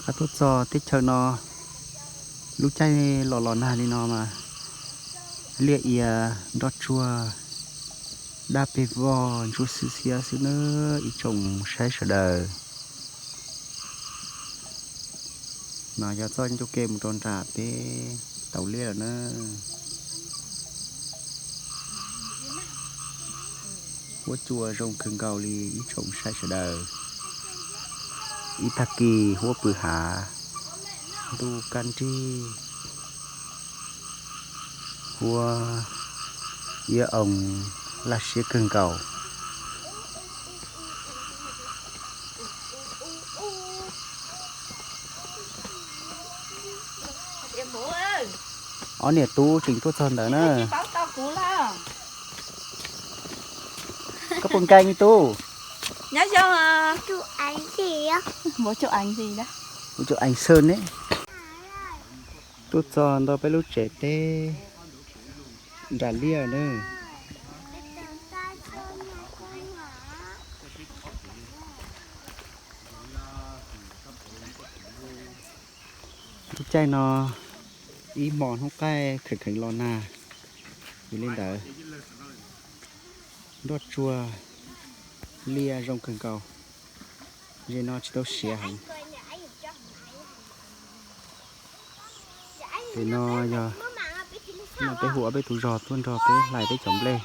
Qab tuaj txog teb chaws no, lub caij los los nag li no mas liaj ia, nroj tsuag, dab pes vog ntsuab xwb xiab xwb nawb ib tsoom saib sawv daws. No yog txoj ncauj ke mus rau nram peb tau liaj lawm na. Huab cua zoo kawg nkaus li ib tsoom saib sawv daws. Ib tag kis huab pw hav, ntuj kaj nrig, huab iab oo laj siab kawg nkaus. Ob niam tub tseem tuaj txog ntawd na. Koj puas nkees tub? Nyob zoo. Ua cov eev xwb ne. Tuaj txog ntawm peb lub tsev teb nram liaj na. Lub caij no ib hmo hnub qaij kheev kheev los nag, vim li ntawd nroj tsuag, liaj zoo kawg nkaus. Ze no tsis tau siav heev. Ces no yog no peb hu ob peb tug zog tuaj nrog peb hlais peb cov nplej.